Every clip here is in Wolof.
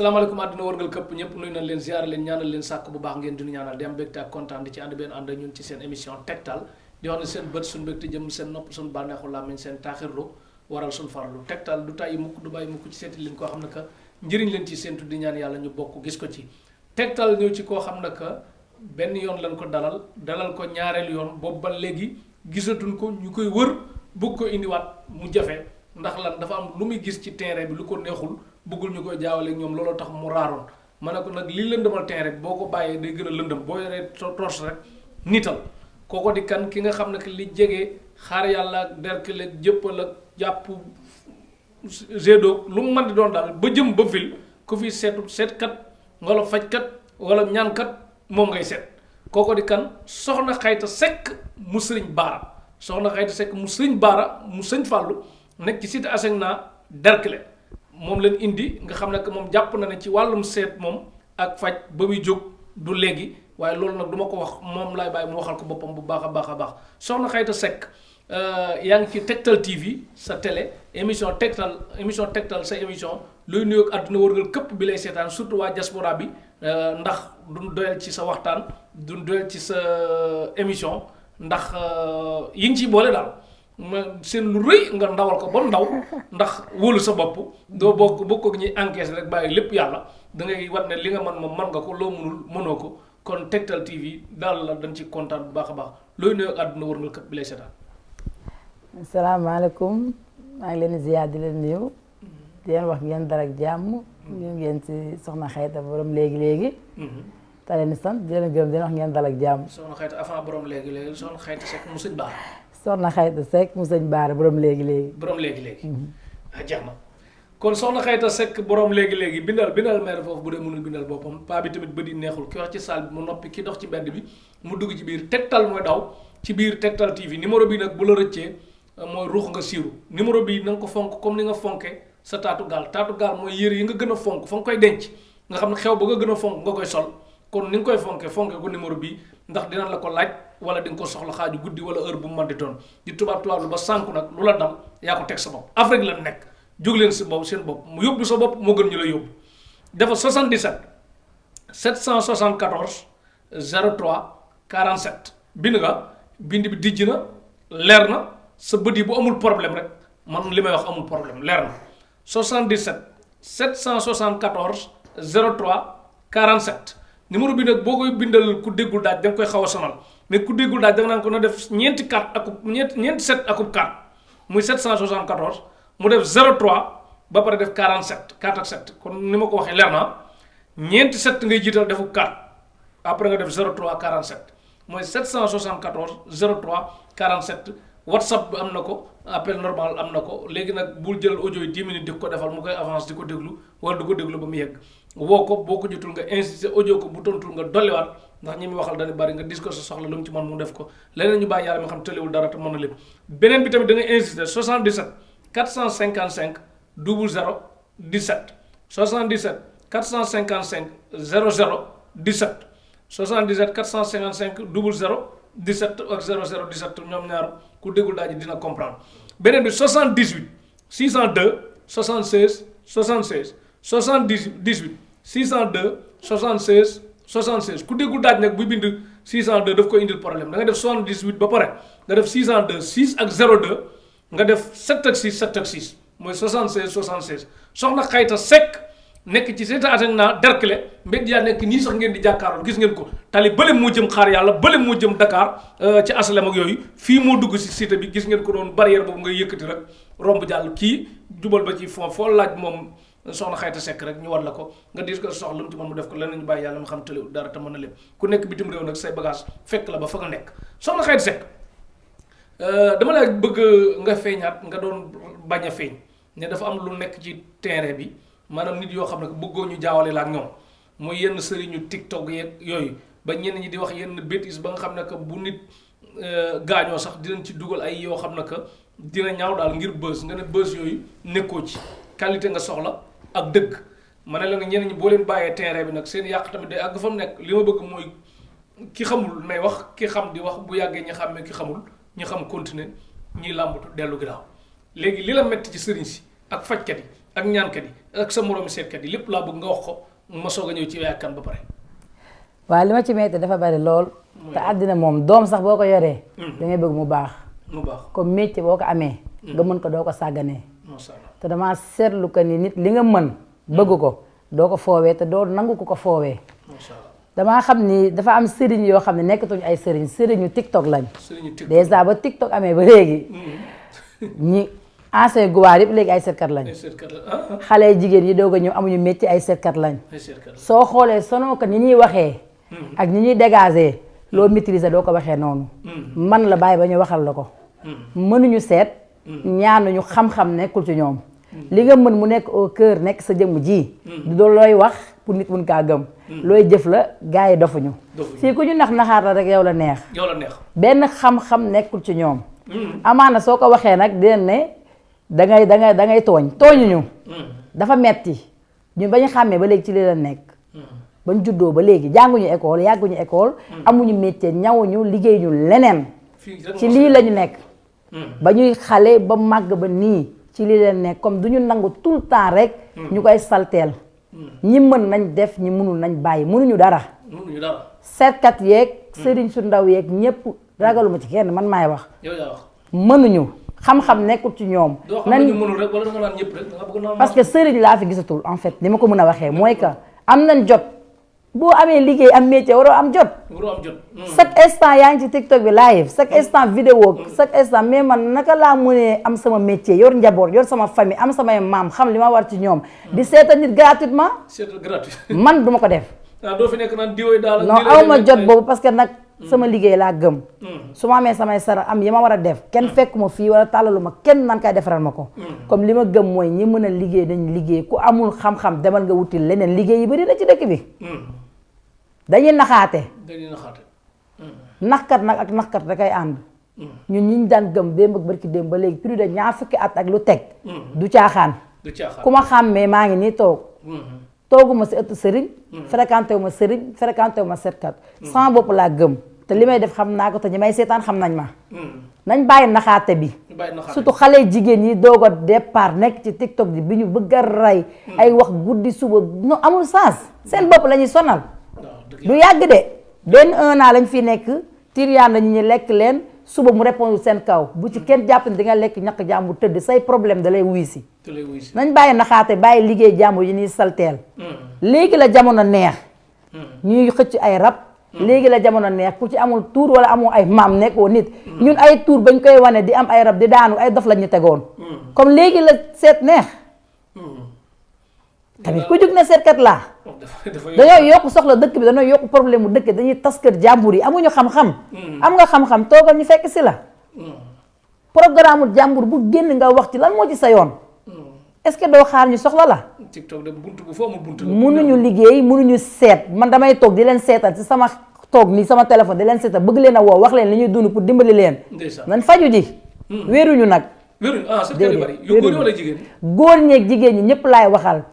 asalaamaaleykum àdduna wërngal këpp ñëpp nuyu nañ leen ziar leen ñaanal leen sàkk bu baax ngeen di ñaanal di am mbégte ak kontaan di ci ànd benn ànd ñun ci seen émission tegtal di wax ne seen bët suñu mbégte jëm seen nopp suñu bànneexu làmmiñ seen taaxirlu waral suñu farlu tegtal du tàyyi mukk du bàyyi mukk ci seeti leen koo xam ne que njëriñ leen ci seentu di ñaan yàlla ñu bokk gis ko ci tegtal ñëw ci koo xam ne que benn yoon lañ ko dalal ko ñaareelu yoon boobu ba léegi gisatuñ ko ñu koy wër bëgg ko indiwaat mu jafe ndax lan dafa am lu muy gis ci terrain bi lu ko neexul bëggul ñu koy jaawale ñoom looloo tax mu raaroon ma ne ko nag li lëndëmal terrain bi boo ko bàyyee day gën a lëndëm boo yoree torche rek niital kooko di kan ki nga xam ne que li jege xaar yàlla ak derkle ak jëppal ak jàpp gédo lu mu mën di doon daal ba jëm ba fil ku fi seetkat wala fajkat wala ñaankat moom ngay seet kooko di kan soxna Xayta Seck mu sëriñ Baara soxna Xayta Seck mu sëriñ Baara mu sëñ Fàllu nekk ci cité Asegna derkle moom leen indi nga xam ne que moom jàpp na ne ci wàllum seet moom ak faj ba muy jóg du léegi waaye loolu nag du ma ko wax moom laay bàyyi mu waxal ko boppam bu baax a baax a baax soxna Xayta Seck yaa ngi ci Tektal TV sa télé émission Tektal sa émission luy nuyoog àdduna wërngal këpp bi lay seetaan surtout waa diaspora bi ndax duñ doyal ci sa waxtaan duñ doyal ci sa émission ndax yi ngi ciy boole daal ma seen lu rëy nga ndawal ko ba ndaw ndax wóolu sa bopp doo bokk ko ñuy encaisse rek bàyyi lépp yàlla da ngay wat ne li nga mën moom mën nga ko loo mënul mënoo ko kon Tektal TV daal la dañ ci kontaan bu baax a baax looy nuyoog àdduna wërngal këpp bi lay seetaan. asalaamaaleykum maa ngi leen di ziar di leen nuyu di leen wax ngeen dara ak jàmm ñu ngeen ci soxna Xayta borom léegi-léegi te leen di sant di leen gërëm di leen wax ngeen dara ak jàmm soxna Xayta avant borom léegi-léegi soxna Xayta Seck mu sëñ Baara soxna Xayta Seck mu sëñ Baara borom léegi-léegi borom léegi-léegi jeex na kon soxna Xayta Seck borom léegi-léegi bindal maire foofu bu dee mënul bindal boppam paa bi tamit bëdi neexul ki wax ci salle bi mu noppi ki dox ci mbedd bi mu dugg ci biir Tektal mooy daw ci biir Tektal TV numéro bi nag bu la rëccee mooy ruux nga siiru numéro bi na nga ko fonk comme ni nga fonke sa taatu gaal mooy yére yi nga gën a fonk fa nga koy denc nga xam ne xew ba nga gën a fonk nga koy sol kon ni nga koy fonke ko numéro bi ndax dina la ko laaj wala di nga ko soxla xaaju guddi wala heure bu mu mën di doon di tubaab lu ba sànku nag lu la dal yaa ko teg sa bopp Afrique la nekk jóg leen si bopp seen bopp mu yóbbu sa bopp moo gën ñu la yóbbu dafa 77 774 03 47 bind nga bind bi dijj na leer na sa bët yi bu amul problème rek man li may wax amul problème leer na 77 774 03 47 numéro bi nag boo koy bindal ku déggul daaj da nga koy xaw a sonal mais ku déggul daaj da nga naan ko na def ñeenti 4 akub ñeenti 7 akub 4 muy 774 mu def 03 ba pare def 47 4 ak 7 kon ni ma ko waxee leer na ñeenti 7 ngay jiital defu 4 après nga def 03 47 mooy 774 03 47 WhatsApp bi am na ko appel normal am na ko léegi nag bul jël audio yi 10 minutes di ko defal mu koy avance di ko déglu wala di ko déglu ba mu yegg woo ko boo ko jotul nga insisté audio ko bu tontul nga dolliwaat ndax ñi muy waxal dañu bari nga dis ko sa soxla lu mu ci mën mu def ko leneen ñu bàyyi yàlla mi xam tëlewul dara te mën na lépp beneen bi tamit da ngay insisté 77 455 00 17 77 455 00 17 77 455 00 17 ak 00 17 ñoom ñaar ku déggul daal ji dina comprendre beneen bi 78 602 76 76 78 602 76 76 ku déggul daaj nag buy bind 602 daf koy indil problème da nga def 78 ba pare nga def 602 6 ak 02 nga def 7 ak 6 7 ak 6 mooy 76 76 soxna Xayta Seck nekk ci cité Asegna derkle mbedd yaa nekk nii sax ngeen di jàkkaaroon gis ngeen ko tali bële moo jëm xaar yàlla bële moo jëm Dakar ci aslem ak yooyu fii moo dugg si cité bi gis ngeen ko doon barrière boobu ngay yëkkati rek romb jàll kii jubal ba ci fond foo laaj moom soxna Xayta Seck rek ñu war la ko nga dis ko soxla lu mu ci mën mu def ko leneen ñu bàyyi yàlla mu xam tëlew dara te mën na lépp ku nekk bitim réew nag say bagage fekk la ba fa nga nekk soxna Xayta Seck dama la bëgg nga feeñaat nga doon bañ a feeñ ne dafa am lu nekk ci terrain bi maanaam nit yoo xam ne bëggoo ñu jaawale la ak ñoom mooy yenn sëriñu TikTok yeeg yooyu ba ñenn ñi di wax yenn bêtises ba nga xam ne que bu nit gaañoo sax dinañ ci dugal ay yoo xam ne que dina ñaaw daal ngir bës nga ne bës yooyu nekkoo ci qualité nga soxla ak dëgg ma ne la nga ñenn ñi boo leen bàyyee terrain bi nag seen yàq tamit day àgg fa mu nekk li ma bëgg mooy ki xamul may wax ki xam di wax bu yàggee ñi xàmmee ki xamul ñi xam continuer ñiy làmbatu dellu ginnaaw léegi li la metti ci sëriñ si ak fajkat yi ak ñaankat yi ak sa moroomi seetkat yi lépp laa bëgg nga wax ko ma soog a ñëw ci Yaay Kan ba pare. waaw li ma ci metti dafa bari lool. te àddina moom doom sax boo ko yoree. da ngay bëgg mu baax. mu baax comme métier boo ko amee. nga mën ko doo ko sàgganee. macha allah te damaa seetlu que ni nit li nga mën. bëgg ko doo ko foowee te doo nangu ko foowee. macha allah damaa xam ni dafa am sëriñ yoo xam ne nekkatuñu ay sëriñu TikTok lañ. sëriñu TikTok dèjà ba TikTok amee ba léegi. ñi ancien guwaar yëpp léegi ay seetkat lañ. ay seetkat la xale jigéen yi doog a ñëw amuñu métier ay seetkat lañ. ay seetkat la soo xoolee sonoo ko ni ñuy waxee. ak ni ñuy dégager loo maîtriser doo ko waxee noonu. man la bàyyi ba ñu waxal la ko. mënuñu seet. ñaanuñu xam-xam nekkul ci ñoom. li nga mën mu nekk au cœur nekk sa jëmm ji. du doon looy wax pour nit mun kaa gëm. looy jëf la gars yi dofuñu. fii ku ñu naxaar la rek yow la neex. yow la neex benn xam-xam nekkul ci ñoom. amaana soo ko waxee nag dinañ ne dangay tooñ tooñuñu. dafa metti ñun ba ñu xàmmee ba léegi ci li la nekk. bañ juddoo ba léegi jànguñu école yàgguñu école. amuñu métier ñawuñu liggéeyuñu leneen. ci lii lañu nekk. ba ñuy xale ba màgg ba nii ci lii la nekk comme du ñu nangu tout le temps rek. ñu koy salteel. ñi mën nañ def ñi mënul nañ bàyyi mënuñu dara. mënuñu dara. seetkat yeeg. sëriñ su ndaw yeeg ñëpp ragaluma ci kenn man maay wax. yow yaa wax. mënuñu xam-xam nekkul ci ñoom. doo xam ne ñu mënul rek wala da nga naan ñëpp rek da nga bëgg naan parce que sëriñ laa fi gisatul en fait ni ma ko mën a waxee mooy que am nañ jot boo amee liggéey am métier waroo am jot. waroo am jot. chaque instant yaa ngi ci TikTok bi live chaque instant vidéo chaque instant mais man naka laa mënee am sama métier yor njaboot yor sama famille am samay maam xam li ma war ci ñoom. di seetal nit gratuitement. c'est gratuit. man duma ko def. doo fi nekk naan diwee daal. non aw ma jot boobu parce que nag. sama liggéey laa gëm. su ma amee samay sara am yi ma war a def kenn fekkuma fii wala tàllalu ma kenn nan kay defaral ma ko. comme li ma gëm mooy ñi mën a liggéey dañ liggéey ku amul xam-xam demal nga wuti leneen liggéey yi bari na ci dëkk bi. dañuy naxaate. dañuy naxaate. naxkat nag ak naxkat da koy ànd. ñun ñi ñu daan gëm démb ak barki démb ba léegi plus de ñaar fukki at ak lu teg. du caaxaan. du caaxaan ku ma xàmmee maa ngi nii toog. tooguma si ëtt sëriñ. fréquenté wu ma sëriñ fréquenté wu ma seetkat. sama bopp laa gëm te li may def xam naa ko te ñi may seetaan xam nañ ma. nañ bàyyi naxaate bi. surtout xale jigéen yi doog a départ nekk ci TikTok bi ñu bëgg a rey. ay wax guddi suba non amul sens. seen bopp la ñuy sonal. du yàgg de benn 1 an lañ fi nekk tiriyaan lañu ñu lekk leen suba mu répondre seen kaw bu ci kenn jàpp ne di nga lekk ñàkk jàmbur tëdd say problème da lay wuy si. nañ bàyyi naxaate bàyyi liggéey jàmbur yi ñuy salteel. léegi la jamono neex. ñuy xëcc ay rab. léegi la jamono neex ku ci amul tuur wala amoo ay maam nekkoo nit. ñun ay tuur bañ koy wane di am ay rab di daanu ay dof la ñu tegoon. comme léegi la seet neex. tamit ku jug ne seetkat laa. dañoo yokk soxla dëkk bi dañoo yokk problème mu dëkk dañuy tas kër jàmbur yi amuñu xam-xam. am nga xam-xam toogal ñu fekk si la. programme jàmbur bu génn nga wax ci lan moo ci sa yoon. est-ce que doo xaar ñu soxla la. TikTok de buntu bu foo mu buntu la. mënuñu liggéey mënuñu seet man damay toog di leen seetal ci sama toog nii sama téléphone di leen seetal bëgg leen a woo wax leen li ñuy dund pour dimbali leen. nan faju ji. wéeruñu nag. wéeruñu ah c'est très bari yu góor wala jigéen. góor ñeeg jigéen ñi ñëpp laay waxal.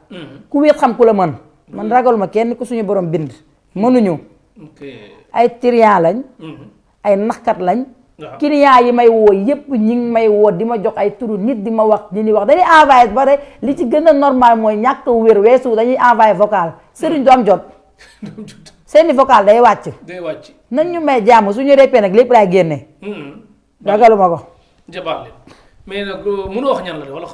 ku wéet xam ku la mën. man ragaluma kenn ku suñu borom bind. mënuñu. ay trian lañ. ay naxkat lañ. client yi may woo yépp ñi ngi may woo di ma jox ay turu nit di ma wax ni wax dañuy envoyé ba pare li ci gën a normal mooy ñàkk wér weesu dañuy envoyé vocal sëriñ du am jot. seeni vocal day wàcc. day wàcc. nañ ñu may jàmm suñu reppee nag lépp laay génne. ragaluma ko. jabaar leen mais nag mënoo wax ñan la de wala.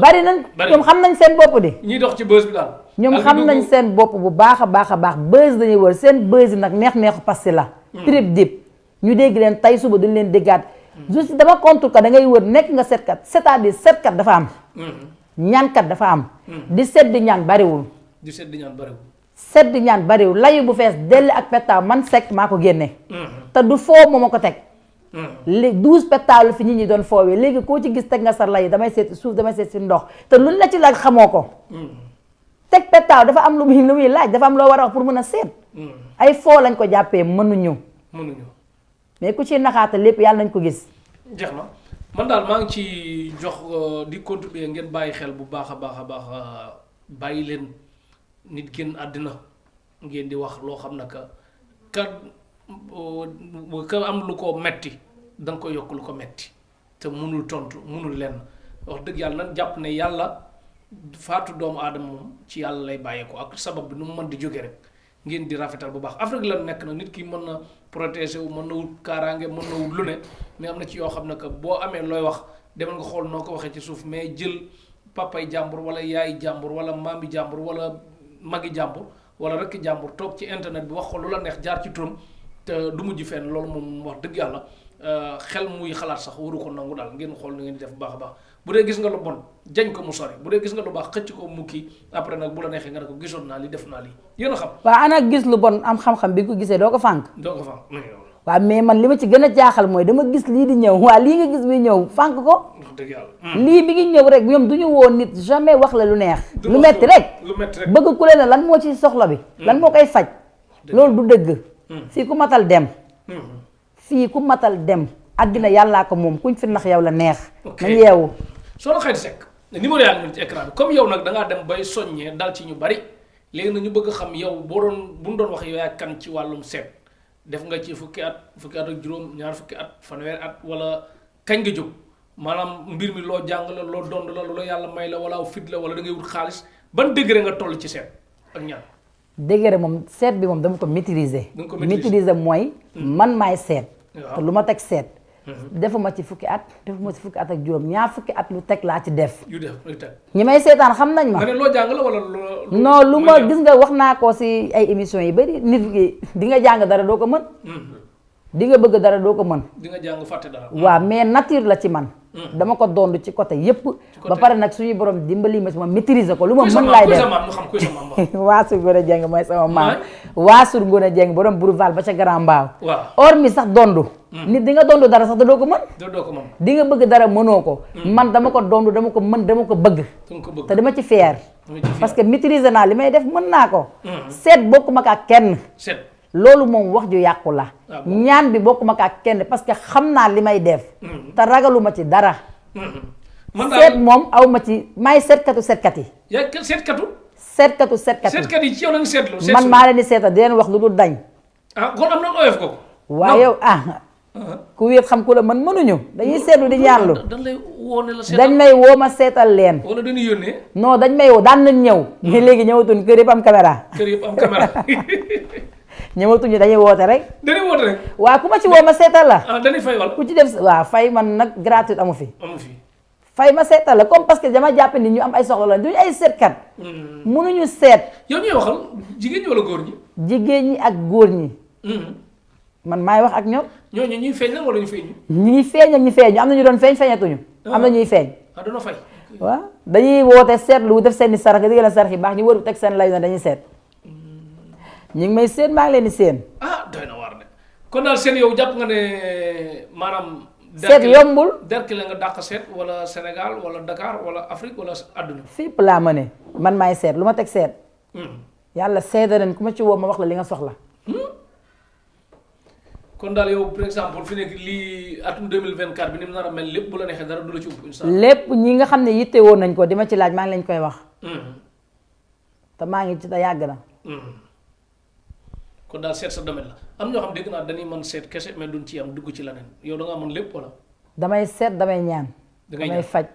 bari nañ ñoom xam nañ seen bopp de. ñiy dox ci bës bi daal. ñoom xam nañ seen bopp bu baax a baax a baax bës dañuy wër seen bës yi nag neex-neexu pasti la. trip dip ñu dégg leen tey suba duñ leen déggaat. juste dama contre que da ngay wër nekk nga seetkat c'est-à-dire seetkat dafa am. ñaankat dafa am. di seet di ñaan bariwul. di seet di ñaan bariwul. seet di ñaan bariwul layu bu fees dell ak pettaaw man sekk maa ko génne. te du foo moo ma ko teg. léegi 12 pettaaw fi nit ñi doon foowee léegi koo ci gis teg nga sa lay damay seet suuf damay seet si ndox te luñ la ci laaj xamoo ko. teg pettaaw dafa am lu muy laaj dafa am loo war a wax pour mën a seet. ay foo lañ ko jàppee mënuñu. mais ku ci naxaata lépp yàlla nañ ko gis. jeex na man daal maa ngi ci jox di contribuer ngeen bàyyi xel bu baax a baax a baax bàyyi leen nit génn àddina ngeen di wax loo xam ne ka am lu ko metti da nga ko yokk lu ko metti te munul tontu munul lenn wax dëgg yàlla nan jàpp ne yàlla faatu doomu aadama moom ci yàlla lay bàyyeekoo ak sabab bi nu mu mën di jóge rek ngeen di rafetal bu baax Afrique la nekk na nit ki mën na protéger wu mën na wut kaaraange mën na wut lu ne mais am na ci yoo xam ne que boo amee looy wax demal nga xool noo ko waxee ci suuf mais jël papay jàmbur wala yaayi jàmbur wala maami jàmbur wala magi jàmbur wala rekk jàmbur toog ci internet bi wax ko lu la neex jaar ci turam te du mujj fenn loolu moom wax dëgg yàlla xel muy xalaat sax waru ko nangu daal ngeen xool ni ngeen di def bu baax a baax bu dee gis nga lu bon jañ ko mu sori bu dee gis nga lu baax xëcc ko mu kii après nag bu la neexee nga ne ko gisoon naa li def naa lii yéen a xam. waaw ana gis lu bon am xam-xam bi ko gisee doo ko fànk. doo ko fànk. waaw mais man li ma ci gën a jaaxal mooy dama gis lii di ñëw waa lii nga gis bi ñëw fànk ko. wax dëgg yàlla. lii bi ngi ñëw rek ñoom du ñu woo nit jamais wax la lu neex. lu metti rek bëgg ku leen ne lan moo ci soxla bi. lan moo koy faj. loolu du dëgg. fii ku matal dem. fii ku matal dem. àddina yàllaa ko moom kuñ fi nax yow la neex. nañ yeewu. Soxna Khady Seck numéro yaa ngi ci écran bi comme yow nag da ngaa dem bay soññee dal ci ñu bari léegi nag ñu bëgg xam yow boo doon bu ñu doon wax yow yaa kan ci wàllum seet def nga ci fukki at ak juróom ñaar fukki at fanweeri at wala kañ nga jóg maanaam mbir mi loo jàng la loo dond la lu la yàlla may la wala fit la wala da ngay wut xaalis ban degré nga toll ci seet ak ñaan. degré moom seet bi moom dama ko maîtriser. maîtriser mooy. man maay seet. te lu ma teg seet. defuma ci fukki at defuma ci fukki at ak juróom ñaar fukki at lu teg laa ci def. ñi may seetaan xam nañ ma. nga ne loo jàng la wala non lu ma gis nga wax naa ko si ay émissions yi bari nit ki di nga jàng dara doo ko mën. di nga bëgg dara doo ko mën. di nga jàng fàtte dara. waaw mais nature la ci man. dama ko doon ci côté yépp ba pare nag suñuy borom dimbali ma si ma maîtriser ko lu ma mën laay def. Waasur Ngoné Dieng mooy sama maam. Waasur Ngoné Dieng borom Bourval ba ca Grand Mbaaw. or mi sax dondu. nit di nga dondu dara sax da doo ko mën. di nga bëgg dara mënoo ko. man dama ko dondu dama ko mën dama ko bëgg. te dama ci fier. parce que maîtriser naa li may def mën naa ko. seet bokkuma ak kenn. loolu moom wax ju yàqu la. ñaan bi bokkuma ak kenn parce que xam naa li may def. te ragaluma ci dara. seet moom aw ma ci maay seetkatu seetkat yi. yaa ngi seetkatu. seetkatu seetkat yi seetkat yi ci yow la ñu seetlu. man maa leen di seetal di leen wax lu dul dañ. kon am na oyof ko. waaw yow ku wéet xam ku la man mënuñu dañuy seetlu di ñaanlu. dañ lay woo ne la seetal dañ may woo ma seetal leen. wala dañuy yónnee. non dañ may woo daan nañ ñëw. mais léegi ñëwatuñ kër yëpp am caméra. kër yëpp am caméra. ñëwatuñu dañuy woote rek. dañuy woote rek. waaw ku ma ci woo ma seetal la. dañuy fay wala. ku ci def waaw fay man nag gratuite amu fi. amu fi. fay ma seetal la comme parce que dama jàpp ni ñu am ay soxla la duñu ay seetkat. mënuñu seet. yow ñuy waxal jigéen ñi wala góor ñi. jigéen ñi ak góor ñi. man maay wax ak ñoom. ñooñu ñuy feeñ la wala ñu feeñ. ñuy feeñ ak ñu feeñ am na ñu doon feeñ feeñatuñu. am na ñuy feeñ. dañoo fay. waaw dañuy woote seetlu def seen i sarax nga digal sarax yi baax ñu wër teg seen lay na dañuy seet. ñu ngi may séen maa ngi leen di séen. doy na waar de kon daal seen yow jàpp nga ne maanaam. seet yombul. Derklé nga dàq seet wala Sénégal wala Dakar wala Afrique wala àdduna. fépp laa ma ne man maay seet lu ma teg seet. yàlla seede nañ ku ma ci woo ma wax la li nga soxla. kon daal yow par exemple fi nekk lii atum 2024 bi ni mu nar a mel lépp bu la neexee dara du la ci ëpp incha allah. lépp ñi nga xam ne yitte woon nañ ko di ma ci laaj maa ngi lañ koy wax. te maa ngi ci te yàgg na. kon daal seet sa domaine la am ñoo xam dégg naa dañuy mën seet kese mais duñ ci am dugg ci leneen yow da ngaa mën lépp wala. damay seet damay ñaan. damay faj.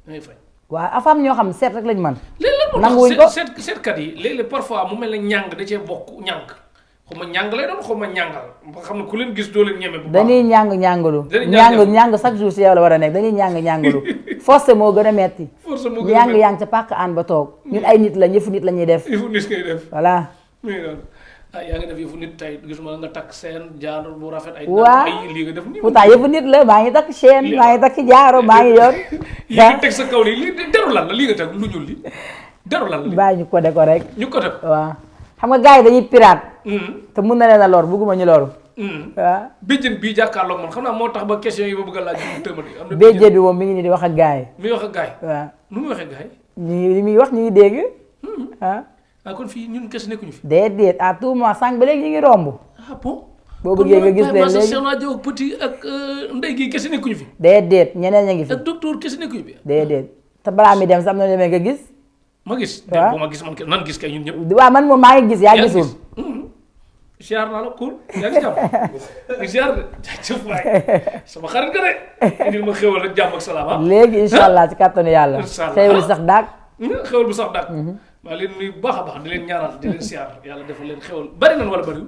damay faj. waaw afa am ñoo xam seet rek lañ mën. léeg-léeg nanguwuñ ko seetkat yi léeg-léeg parfois mu mel ne ñàng da cee bokk ñàng xaw ma ñàng lay doon xaw ma ñàngal ba xam ne ku leen gis doo leen ñeme. bu baax dañuy ñàngalu. ñàng chaque jour si yow la war a nekk dañuy ñàngalu. force moo gën a metti. force moo gën a metti ñàng ca pàq aan ba toog. ñun ay nit la yëfu nit la ñuy def. yëfu nit ngay def. voilà. yaa ngi def yëfu nit tey gisuma nga takk seen jaaro bu rafet. waaw lii nga def nii. pourtant yëfu nit la maa ngi takk chaîne maa ngi takk jaaro maa ngi yor. yaa ngi teg sa kaw lii deru lan la lii nga teg lu ñuul li deru lan la. bàyyi ñu ko de ko rek. ñu ko def waaw. xam nga gars yi dañuy pirate. te mun na leen a lor bugguma ñu loru. waaw. béjjën bii jàkkaarloog man xam naa moo tax ba question yi ba bëgg a laaj mu tëmati. am na béjjën bi moom mi ngi nii di wax ak gars yi. mi wax ak gars yi. waaw nu muy waxee gars yi. li muy wax ñu ngi dégg. kon fii ñun kese nekkuñu fi. déedéet à tout moment sànq ba léegi ñu ngi romb. Bon. boo bëggee nga gis leen léegi kon man ak petit ak ndey gi kese nekkuñu fi. déedéet ñeneen ña ngi fi. ak docteur kese nekkuñu fi. déedéet te balaa mi dem sax am na demee nga gis. ma gis. waaw bu ma gis man nan gis kay ñun ñëpp. waaw man moom maa ngi gis yaa gisul. ziar naa la cool yaa ngi jàmm ziar de jaajëf waay sama xarit nga de indil ma xéwal rek jàmm ak salaam. léegi incha allah ci kàttanu yàlla. incha allah xéwal sax daag. xewal bu sax dàq. maa leen nuyu bu baax a baax di leen ñaanal di leen siyaar yàlla defal leen xewal bari nañ wala bariwul.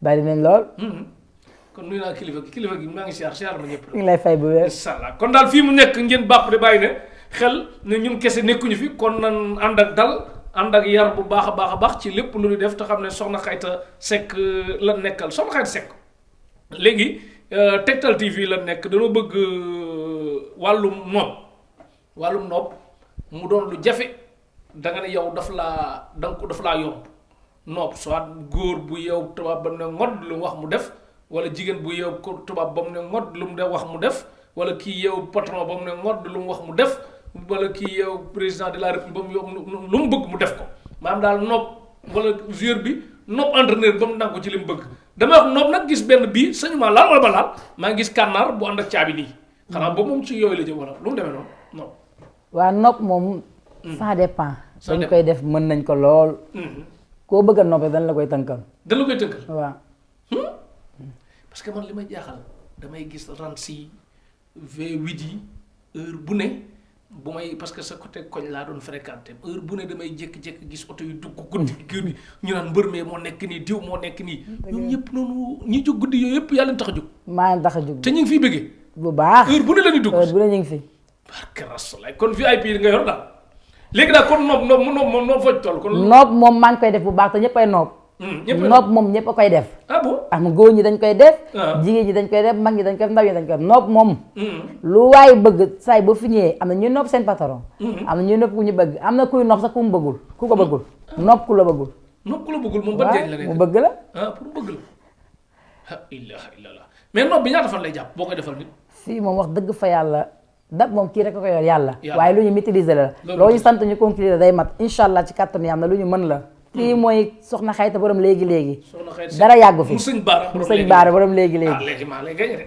bari nañ lool. kon nuyu naa kilifa gi maa ngi siyaar ma ñëpp. ñu ngi lay fay bu wér. incha allah kon daal fii mu nekk ngeen bàpp de bàyyi ne xel ne ñun kese nekkuñu fi kon nan ànd ak dal ànd ak yar bu baax a baax ci lépp lu ñu def te xam ne soxna Xayta Seck la nekkal soxna Xayta Seck léegi Tektal TV la nekk dañoo bëgg wàllum nopp mu doon lu jafe da nga ne yow daf laa yomb nopp soit góor bu yow tubaab ba mu ne ngod lu mu wax mu def wala jigéen bu yow ko tubaab ba mu ne ngod lu mu de wax mu def wala kii yow patron ba mu ne ngod lu mu wax mu def wala kii yow président de la république ba mu yow lu mu bëgg mu def ko maanaam daal nopp wala joueur bi nopp entraîneur ba mu nang ko ci li mu bëgg damay wax nopp nag gis benn bii sañu maa laal wala ba laal maa ngi gis kànnaar bu ànd ak caabi nii xanaa boobu moom ci yooyu la jëm wala lu mu demee noonu nopp waa nopp moom ça dépend dañ koy def mën nañ ko lool koo bëgg a noppee dañ la koy tënkal waaw parce que man li may jaaxal damay gis ransi V8 yi heure bu ne bu may parce que sa côté koñ laa doon fréquenté heure bu ne damay jékki-jékki gis oto yu dugg guddi gi ñu naan mbër mee moo nekk nii diw moo nekk nii ñoom ñëpp noonu ñi jóg guddi yooyu yëpp yàlla tax a jóg maa leen tax a jóg te ñu ngi fiy bëggee bu baax heure bu ne la ñuy dugg heure bu ne ñu ngi fi barke rasulaay kon VIP nga yor daal léegi daal kon nopp foj toll kon nopp moom maa ngi koy def bu baax te ñëpp ay nopp nopp moom ñëpp a koy def ah bon am góor ñi dañ koy def jigéen ñi dañ koy def mag ñi dañ koy def ndaw ñi dañ koy def nopp moom lu waaye bëgg saay ba fi ñëwee am na ñuy nopp seen patron am na ñuy nopp ku ñu bëgg am na kuy nopp sax ku mu bëggul ku ko bëggul nopp ku la bëggul moom ban njëriñ la nekk mu bëgg la pour bëgg la ah ilaha illallah mais nopp bi ñaata fan lay jàpp boo koy defal nit fii moom wax dëgg fa yàlla dab moom kii rek a ko yor yàlla waaye lu ñu maîtriser la loo ñu sant ñu conclure day mat incha allah ci kàttan yàlla lu ñu mën la kii mooy soxna Xayta borom léegi dara yàggu fi mu sëñ Baara borom léegi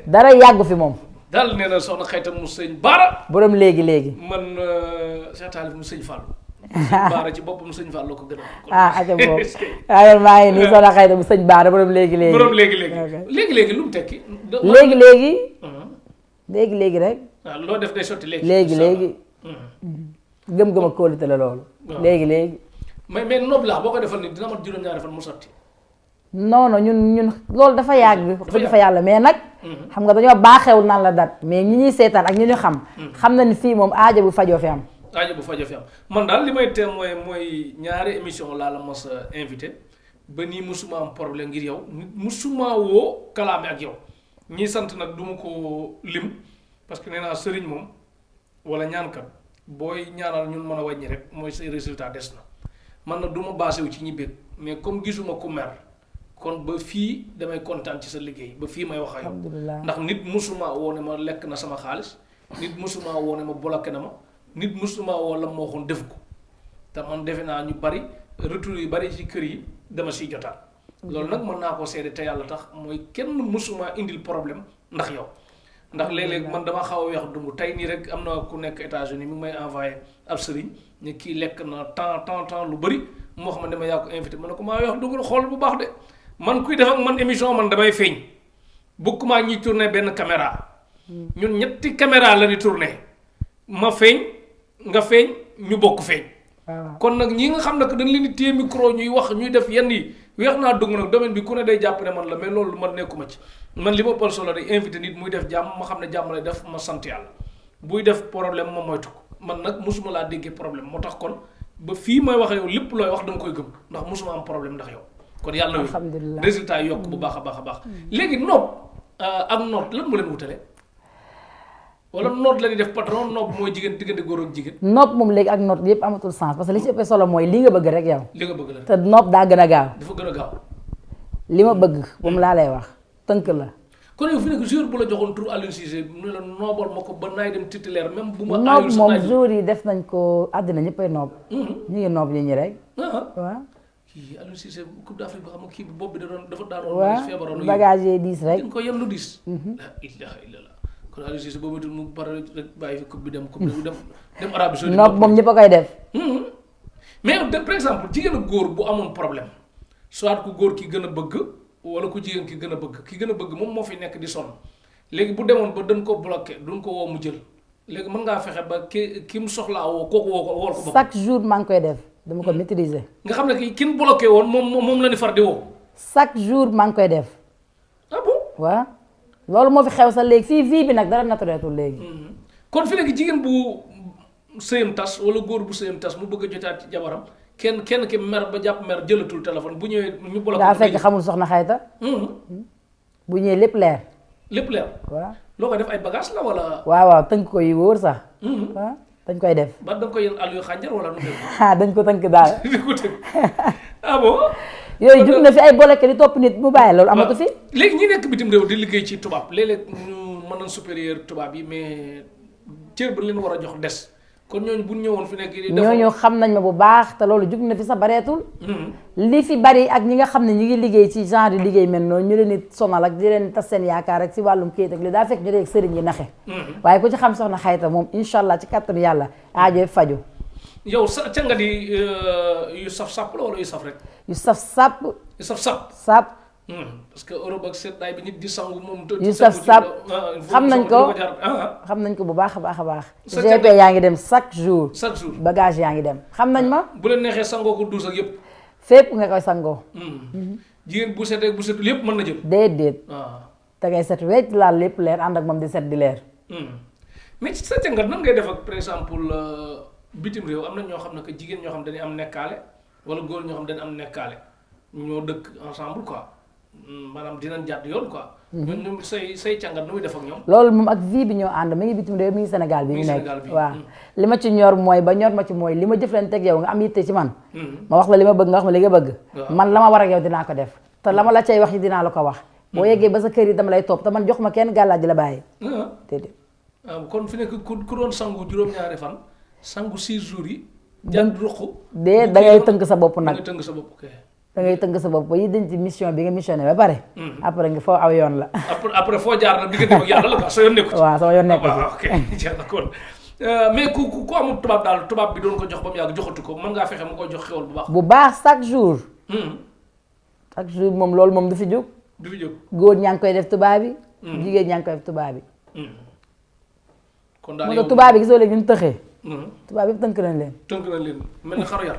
dara yàggu fi moom daal nee na soxna Xayta mu sëñ Baara borom léegi man Cheikh Talib mu sëñ Fallou sëñ Baara ci boppam sëñ Fallou ko gën a aca boobu waaye maa ngi nii soxna Xayta mu sëñ Baara borom léegi lu mu tekki léegi rek waaw loo def day sotti léegi gëm-gëm ak kóolute la loolu léegi mais nopp laa boo ko defal ni dina mat juróom-ñaari fan mu sotti non ñun loolu dafa yàgg wax dafa yàlla mais nag xam nga dañoo baaxewul naan la dat mais ñi ñuy seetaan ak ñi ñu xam na ni fii moom aajo bu fajoo fi am man daal li may teem mooy ñaari émission laa la mos a invité ba nii musuma am problème ngir yow musuma woo kalaame ak yow ñii sant nag du ma ko lim parce que nee naa sëriñ moom wala ñaankat booy ñaanal ñun mën a wàññi rek mooy say résultat des na man nag du ma basé wu ci ñi bëgg mais comme gisuma ku mer kon ba fii damay kontaan ci sa liggéey ba fii may wax ak yow ndax nit musuma woo ne ma lekk na sama xaalis nit musuma woo ne ma bloqué na ma nit musuma woo la ma waxoon def ko te man defe naa ñu bari retour yu bari ci kër yi dama siy jotaat loolu nag mën naa koo seede te yàlla tax mooy kenn musuma indil problème ndax yow ndax léeg-léeg man dama xaw a weex dungu tey nii rek am na ku nekk États-Unis mi ngi may envoyé ab sëriñ ne kii lekk na temps lu bëri moo xam ne dama yaa ko invité ma ne ko maa weex dungu xool bu baax de man kuy def ak man émission man damay feeñ bokkuma ñuy tourné benn caméra ñun ñetti caméra la ni tourné ma feeñ nga feeñ ñu bokk feeñ kon nag ñi nga xam ne que dañ leen di téye micro ñuy wax ñuy def yenn yi weex naa dugg nag domaine bi ku ne day jàpp ne man la mais loolu man nekkuma ci man li ma ëppal solo day invité nit muy def jàmm ma xam ne jàmm lay def ma sant yàlla buy def problème ma moytu ko man nag mosuma laa déggee problème moo tax kon ba fii may wax yow lépp looy wax dama koy gëm ndax mosuma am problème ndax yow kon yàlla na résultat yi yokk bu baax a baax léegi nopp ak noot lan mu leen wutale wala noot la ñuy def patron nopp mooy jigéen diggante góor ak jigéen nopp moom léegi ak noot yëpp amatul sens parce que li ci ëppee solo mooy li nga bëgg rek yow li nga bëgg la te nopp daa gën a gaaw dafa gën a gaaw li ma bëgg moom laa lay wax tënk la kon yow fi nekk jour bu la joxoon tur Aliou Cissé mu ne la noobal ma ko ba naay dem titulaire même bu ma nopp moom jour yi def nañ ko àddina ñëppay nopp ñu ngi nopp ñi rek waaw kii Aliou Cissé Coupe d'Afrique ba xam nga kii bi bopp bi dafa daanoon waaw feebaroon bagage yi diis rek dañ ko yem lu diis la ilaha illallah kon Aliou Cissé boobu mu pare rek bàyyi fi coupe bi dem Arabie Saoudite nopp moom ñëpp a koy def mais par exemple jigéen ak góor bu amoon problème soit ku góor ki gën a bëgg wala ku jigéen ki gën a bëgg moom moo fi nekk di sonn léegi bu demoon ba dañ ko bloqué duñ ko woo mu jël léegi mën ngaa fexe ba ki mu soxlaa woo kooku woo ko wool ko boppam. chaque jour maa ngi koy def dama ko maîtriser. nga xam ne ki mu bloqué woon moom la ni far di woo. chaque jour maa ngi koy def. ah bon. waaw loolu moo fi xew sa léegi fii vie bi nag dara naturelul léegi. kon fi nekk jigéen bu sëyam tas wala góor bu sëyam tas mu bëgg a jotaat ci jabaram kenn ki mer ba jàpp mer jëlatul téléphone bu ñëwee ñu bloqué. daa fekk xamul soxna Xayta. bu ñëwee lépp leer. lépp leer. waaw loo koy def ay bagage la wala. waaw tënk ko yi wóor sax. waaw dañ koy def. ba da nga koy yéen àll yu xànjar wala nu mu dañ ko tënk daal. dañ ko tënk ah bon. yooyu jug na fi ay boleke di topp nit mu bàyyi loolu amatu fi. léegi ñi nekk bitim réew di liggéey ci tubaab léeg-léeg ñu mën nañ supérieur tubaab yi mais cër ba leen war a jox des kon ñooñu bu ñu ñëwoon fi nekk. ñooñu xam nañ ma bu baax te loolu jug na fi sa bareetul. li fi bari ak ñi nga xam ne ñu ngi liggéey ci genre liggéey mel noonu ñu leen di sonal ak di leen tas seen yaakaar ak si wàllum kayit ak li daa fekk ñu dee sëriñ yi naxe. waaye ku ci xam soxna Xayta moom incha allah ci kàttanu yàlla aajo faju. yow sa cangat yi yu saf sàpp la wala yu saf rek. yu saf sàpp. yu saf sàpp. sàpp. parce que Europe ak seddaay bi nit di sangu moom. yu saf sàpp xam nañ ko xam nañ ko bu baax a baax a baax. GP yaa ngi dem chaque jour. chaque jour bagage yaa ngi dem xam nañ ma. bu leen neexee sangoo ko duus ak yëpp. fépp nga koy sangoo. jigéen bu setee bu setul yëpp mën na jël. déedéet. da ngay set wecc laal lépp leer ànd ak moom di set di leer. mais ci sa cangat nan ngay def ak par exemple bitim réew am na ñoo xam ne que jigéen ñoo xam dañuy am nekkaale wala góor ñoo xam dañuy am nekkaale ñoo dëkk ensemble quoi maanaam dinañ jàdd yoon quoi. ñoom say cangat nu muy def ak ñoom. loolu moom ak vie bi ñoo ànd mi ngi bitim réew mi ngi Sénégal bi ñu nekk Sénégal bi waaw. li ma ci ñor mooy ba ñor ma ci mooy li ma jëflante ak yow nga am yitte ci man. ma wax la li ma bëgg nga wax ma li nga bëgg. man la ma war ak yow dinaa ko def te la ma la cay wax yi dinaa la ko wax. boo yeggee ba sa kër yi dama lay topp te man jox ma kenn gàllaaj di la bàyyi. déedéet. kon fi nekk ku doon sangu juróom-ñaari fan sangu 6 jours yi. jàdd ruq. da ngay tënk sa bopp nag da ngay tënk sa bopp da ngay tënk sa bopp ba yi dañ ci mission bi nga missionné ba pare. après nga foo aw yoon la. après foo jaar nag diggante ak yàlla la quoi soo yoon nekku ci. waaw sama yoon nekku ci. ok jeex na kon mais ku amul tubaab daal tubaab bi doon ko jox ba mu yàgg joxatu ko mën ngaa fexe mu koy jox xewal bu baax. bu baax chaque jour. chaque jour moom loolu moom du fi jóg. du fi jóg góor ñaa ngi koy def tubaab bi. jigéen ñaa ngi koy def tubaab bi. kon daal yow tubaab bi gisoo léegi ñu tëxee. tubaab yëpp tënk nañ leen. tënk nañ leen mel na xaru yar.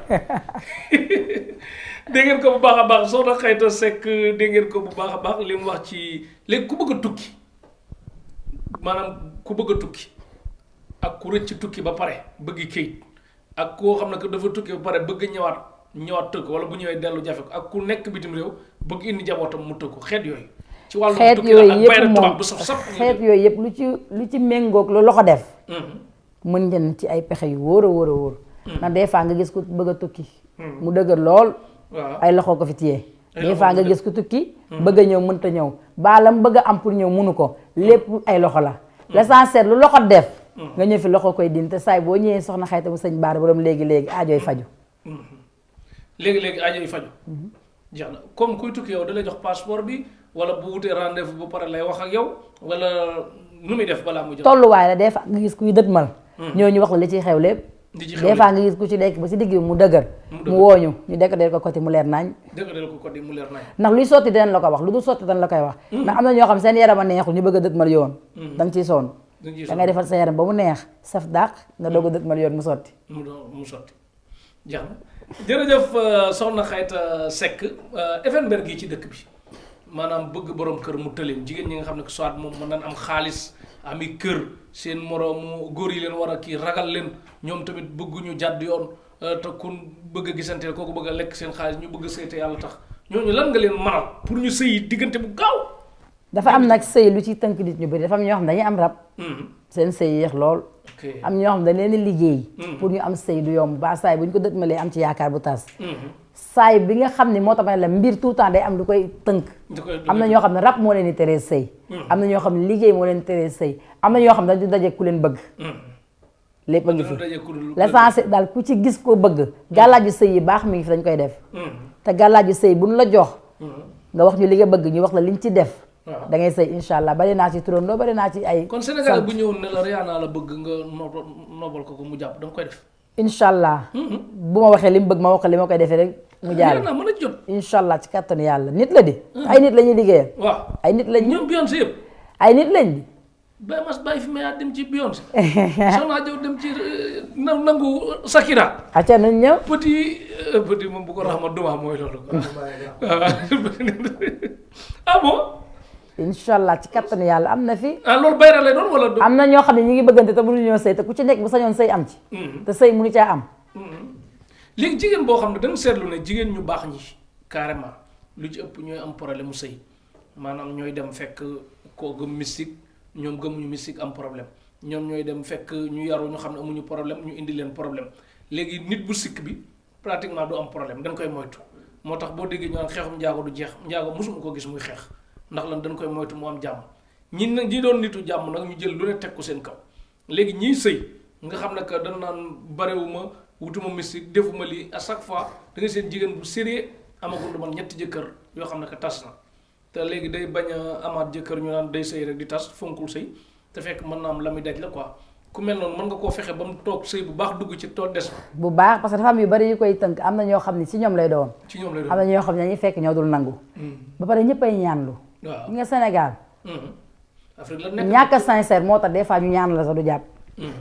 dégg ngeen ko bu baax a baax Soxna Xayta Seck dégg ngeen ko bu baax a baax li mu wax ci léegi ku bëgg a tukki maanaam ku bëgg a tukki ak ku rëcc tukki ba pare bëgg kayit ak koo xam ne que dafa tukki ba pare bëgg ñëwaat tëgg wala bu ñëwee dellu jafe ko ak ku nekk bitim réew bëgg indi jabootam mu tëgg ko xeet yooyu. ci wàllu tukki la ak bayra tubaab bu saf xeet yooyu yëpp lu ci méngoog lu loxo def. mën ngeen ci ay pexe yu wóor a wóor a wóor. ndax des fois nga gis ku bëgg a tukki. mu dëgër lool. ay loxo ko fi téye. des fois nga gis ku tukki. bëgg a ñëw mënta ñëw baalam bëgg a am pour ñëw mënu ko lépp ay loxo la. l'essentiel lu loxo def. nga ñëw fi loxo koy din te saay boo ñëwee Soxna Xayta mu sëñ Baara borom léegi aajooy faju. léegi aajooy faju. jeex na comme kuy tukki yow da lay jox passeport bi wala bu wutee rendez-vous ba pare lay wax ak yow wala nu muy def balaa mu jox. tolluwaay la des fois nga gis kuy dëtmal. ñooñu wax la li ciy xew lépp. des fois nga gis ku ci nekk ba si digg bi mu dëgër. mu wooñu ñu décoder ko côté mu leer nañ. décoder ko côté mu leer nañ. ndax luy sotti dinañ la ko wax lu dul sotti dañ la koy wax. ndax am na ñoo xam seen yaram a neexul ñu bëgg a dëtmal yoon. da nga ciy sonn. da ngay defal sa yaram ba mu neex saf dàq nga doog a dëtmal yoon mu sotti. mu sotti jeex na jërëjëf Soxna Xayta Seck Effenberg gi ci dëkk bi maanaam bëgg borom kër mu tëleen jigéen ñi nga xam ne soit moom mën nañ am xaalis ami kër seen moroomu góor yi leen war a kii ragal leen ñoom tamit bëgguñu jàdd yoon te kun bëgg a gisanteel kooku bëgg a lekk seen xaalis ñu bëgg a sëy te yàlla tax ñooñu lan nga leen manal pour ñu sëyi diggante bu gaaw. dafa am nag sëy lu ci tënk nit ñu bëri dafa am ñoo xam dañuy am rab. seen sëy yéex lool. am ñoo xam dañ leen di liggéey. pour ñu am sëy du yomb ba saay bu ñu ko dëtmalee am ci yaakaar bu tas. saay bi nga xam ne moo tax ma ne la mbir tout le temps day am lu koy tënk. am na ñoo xam ne rab moo leen di teree sëy. am na ñoo xam ne liggéey moo leen di teree sëy am na ñoo xam ne dañu daje ku leen bëgg. lépp a ngi fi l'essentiel daal ku ci gis koo bëgg. gàllaaju sëy yi baax mi ngi fi dañ koy def. te gàllaaju sëy buñ la jox. nga wax ñu li nga bëgg ñu wax la liñ ci def. da ngay sëy incha allah bari naa ci turandoo bari naa ci ay. kon Sénégal bu ñëwoon ne la Rihanna la bëgg nga nobal ko mu jàpp da nga koy def. incha allah. bu ma waxee li mu bëgg ma wax ko li ma koy defee rek. mu jaar Rihanna mën a jot. incha allah ci kattanu yàlla nit la di. ay nit la ñuy liggéeyal. waaw ay nit lañ. ñoom Beyoncé yëpp. ay nit lañ di. bàyyi fi may dem ci Beyoncé. Soxna Jaw dem ci nangu Shakira. acca nañ ñëw. petit moom bu ko raxma duma mooy loolu. ah bon. incha allah ci kattanu yàlla am na fi. loolu bayra lay doon wala. am na ñoo xam ne ñu ngi bëggante te mënuñoo sëy te ku ci nekk bu sañoon sëy am ci. te sëy mënu caa am. léegi jigéen boo xam ne dañu seetlu ne jigéen ñu baax ñi carrément lu ci ëpp ñooy am problème mu sëy maanaam ñooy dem fekk koo gëm mystique ñoom gëmuñu mystique am problème ñoom ñooy dem fekk ñu yaru ñu xam ne amuñu problème ñu indi leen problème léegi nit bu sikk bi pratiquement du am problème dañ koy moytu moo tax boo déggee ñu naan xeexum njaago du jeex njaago mosuma ko gis muy xeex ndax lan dañ koy moytu mu am jàmm ñi doon nitu jàmm nag ñu jël lu ne teg ko seen kaw léegi ñiy sëy nga xam ne que dañ naan barewuma wutuma mystique defuma lii à chaque fois da nga seen jigéen bu sérieux amagul lu man ñetti jëkkër yoo xam ne que tas na te léegi day bañ a amaat jëkkër ñu naan day sëy rek di tas fonkul sëy te fekk mën naa am la muy daj la quoi ku mel noonu mën nga koo fexe ba mu toog sëy bu baax dugg ci tool des bu baax parce que dafa am yu bari yu koy tënk am na ñoo xam ne ci ñoom lay doon. ci ñoom lay doon am na ñoo xam ne dañuy fekk ñoo dul nangu. ba pare ñëpp ay ñaanlu. waaw ñi nga Sénégal. Afrique la nekk ñàkk a sincère moo tax des fois ñu ñaan la sax du jàpp.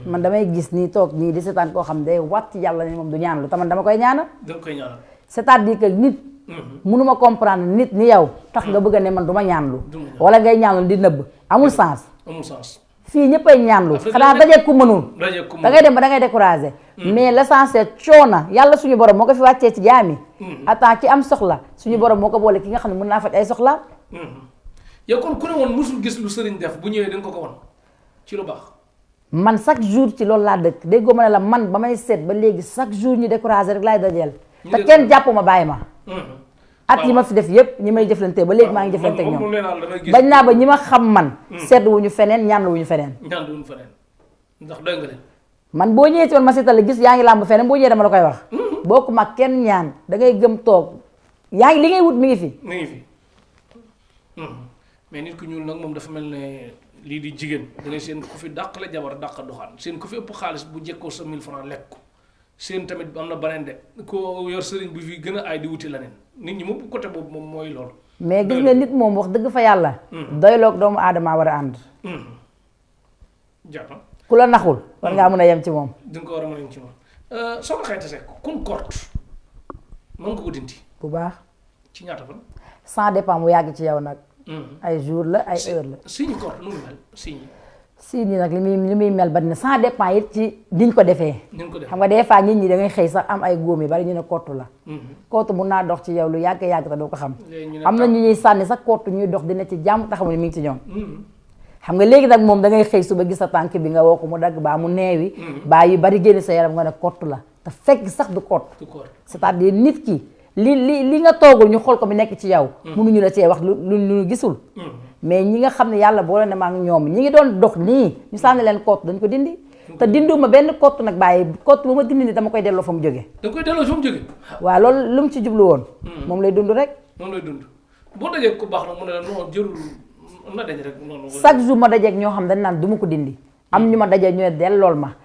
man damay gis nii toog nii di seetaan koo xam day wat ci yàlla ne moom du ñaanlu te man dama koy ñaanal. da nga koy ñaanal. c'est-à-dire que nit. mënuma comprendre nit ni yow tax nga bëgg a ne man du ma ñaanlu. wala ngay ñaanlu di nëbb amul sens. amul sens. fii ñëppay ñaanlu xanaa dajeeg ku mënul. da ngay dem ba da ngay découragé. mais l'essentiel coona yàlla suñu borom moo ko fi wàccee ci jaami. attends ki am soxla suñu borom moo ko boole ki nga xam ne mën naa faj ay soxla. yow kon ku ne woon musul gis lu sëriñ def bu ñëwee da nga ko won ci lu baax. man chaque jour ci loolu laa dëkk déggoo ma ne la man ba may seet ba léegi chaque jour ñu découragé rek laay dajeel. te kenn jàpp ma bàyyi ma. at yi ma fi def yëpp ñi may jëflante ba léegi maa ngi jëflante ak ñoom bañ naa ba ñi ma xam man. seetlu wuñu feneen ñaan wuñu feneen. ñaan wuñu feneen ndax doy nga leen. man boo ñëwee ci woon ma seetal la gis yaa ngi làmb feneen boo ñëwee dama la koy wax. boo ko mag kenn ñaan da ngay gëm toog yaa ngi li ngay wut mi ngi fi. mi ngi fi mais nit ku ñuul nag moom dafa mel ne lii di jigéen da ngay seen ku fi dàq la jabar dàq doxaan seen ku fi ëpp xaalis bu jekkoo sa 1000 francs lekk ko seen tamit am na beneen de ko yor sëriñ bu fi gën a aay di wuti leneen nit ñi moom côté boobu moom mooy loolu. mais gis nga nit moom wax dëgg fa yàlla. doyloog doomu aadama war a ànd. jàpp ku la naxul. war ngaa mën a yem ci moom. di nga ko war a mën a yem ci moom Soxna Xayta Seck kun kort mën nga ko dindi. bu baax. ci ñaata fan. ça dépend mu yàgg ci yow nag. ay jour la ay heure la. signe kort nu mu mel signe. signe yi nag li muy mel bari na ça dépend it ci niñ ko defee. xam nga des fois nit ñi da ngay xëy sax am ay góom yi bari ñu ne kottu la. kottu mun naa dox ci yow lu yàgg yàgg te doo ko xam. am na ñu ñuy sànni sax kottu ñuy dox dina ci jàmm taxamu ne mi ngi ci ñoom. xam nga léegi nag moom da ngay xëy suba gis sa tànk bi nga woo ko mu dagg baa mu neewi. baa yu bari génn sa yaram nga ne kottu la te fekk sax du kott. c'est-à-dire nit ki. li nga toogul ñu xool ko mi nekk ci yow. mënuñu la cee wax lu gisul. mais ñi nga xam ne yàlla boole na ma ak ñoom ñi ngi doon dox nii ñu sànni leen kott dañ ko dindi. te dindiwuma benn kott nag bàyyi kott bu ma dindi ni dama koy delloo fa mu jóge. da koy delloo fa mu jóge. waaw loolu lu mu ci jublu woon. moom lay dund rek. moom lay dund boo dajee ku baax na mu ne la non jërul na daj rek noonu. chaque jour ma dajeeg ñoo xam dañ naan du ma ko dindi. am ñu ma dajee ñu ne dellool ma.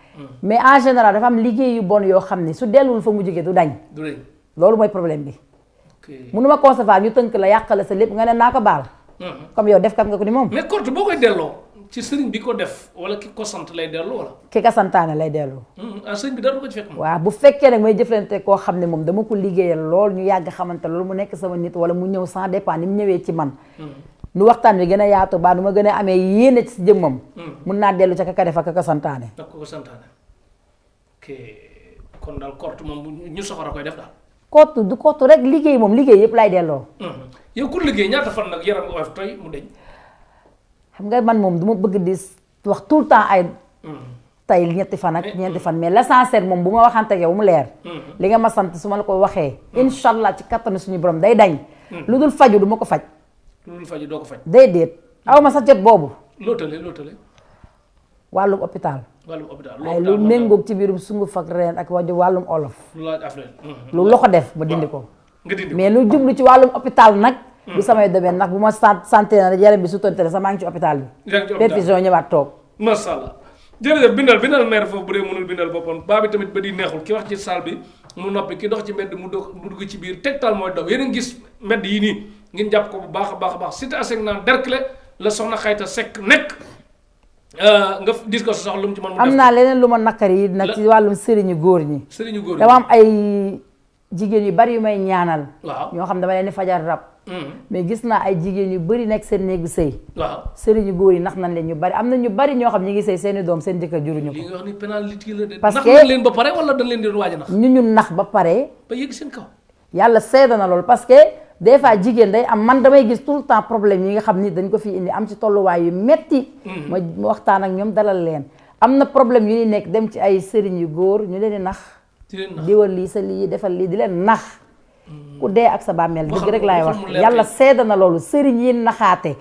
mais en général dafa am liggéey yu bon yoo xam ne su delluwul fa mu jóge du dañ. du dañ. loolu mooy problème bi. mënuma concevoir ñu tënk la yàqale sa lépp nga ne naa ko baal. comme yow def kat nga ko ni moom. mais korte boo koy delloo ci sëriñ bi ko def wala ki ko sant lay delloo wala. ki ka santaane lay delloo. sëriñ bi dara ko ci fekk moom. waaw bu fekkee nag may jëflante koo xam ne moom dama ko liggéeyal lool ñu yàgg xamante loolu mu nekk sama nit wala mu ñëw sans dépend ni mu ñëwee ci man. nu waxtaan bi gën a yaatu baa nu ma gën a amee yéene ci jëmmam. mun naa dellu ca ka def ak ka santaane. ak ko santaane ok kon daal korte moom ñu soxora koy def daal. kottu du kottu rek liggéey moom liggéey yëpp lay delloo. yow ku liggéey ñaata fan nag yaram nga woyof tey mu deñ. xam nga man moom du ma bëgg di wax tout le temps ay. tey ñetti fan ak ñeenti fan mais l'essentiel moom bu ma waxante ak yow mu leer. li nga ma sant su ma la ko waxee. incha allah ci kattanu suñu borom day dañ. lu dul faju du ma ko faj. lu dul faju doo ko faj. déedéet aw ma sa jot boobu. loo tële. wàllum hôpital. wàllum hôpital ay lu méngoog ci biirum sunguf ak reen ak wàllum olof. lu laaj affaire. lu loxo def ma dindi ko. nga dindi ko mais lu jublu ci wàllum hôpital nag. du samay domaine ndax bu ma santé na yaram bi su tonte sax maa ngi ci hôpital bi. yaa ngi ci hôpital perfusion ñëwaat toog. macha allah jërëjëf bindal maire foofu bu dee mënul bindal boppam baa bi tamit ba di neexul ki wax ci salle bi mu noppi ki dox ci mbedd mu dugg ci biir tegtal mooy daw yéen a ngi gis mbedd yi nii ngeen jàpp ko bu baax a baax a baax Cité Asecna Derklé la Soxna Xayta Seck nekk nga discuss sax lu mu ci mën mu am naa leneen lu ma nakari yi nag ci wàllum sëriñu góor ñi. sëriñu góor ñi dama am ay jigéen yu bari yu may ñaanal. waaw ñoo xam dama leen di fajal rab. mais gis naa ay jigéen yu bari nekk seen néegu sëy. waaw sëriñu góor yi nax nañ leen ñu bari am na ñu bari ñoo xam ñi ngi sëy seeni doom seen jëkkër juruñu li ko. nga wax ni pénalité la de. parce nax que nañ leen ba pare wala dañ leen di waaj a nax. ñu nax ba pare. ba yëg seen kaw. yàlla seeda na loolu parce que des fois jigéen day am man damay gis tout le temps problème yi nga xam ni dañ ko fi indi am ci tolluwaay yu metti ma waxtaan ak ñoom dalal leen am na problème yu ni nekk dem ci ay sëriñ yu góor ñu leen di nax diwal lii sa lii defal lii di leen nax ku dee ak sa bàmmeel dëgg rek laay wax yàlla seeda na loolu sëriñ yi naxaate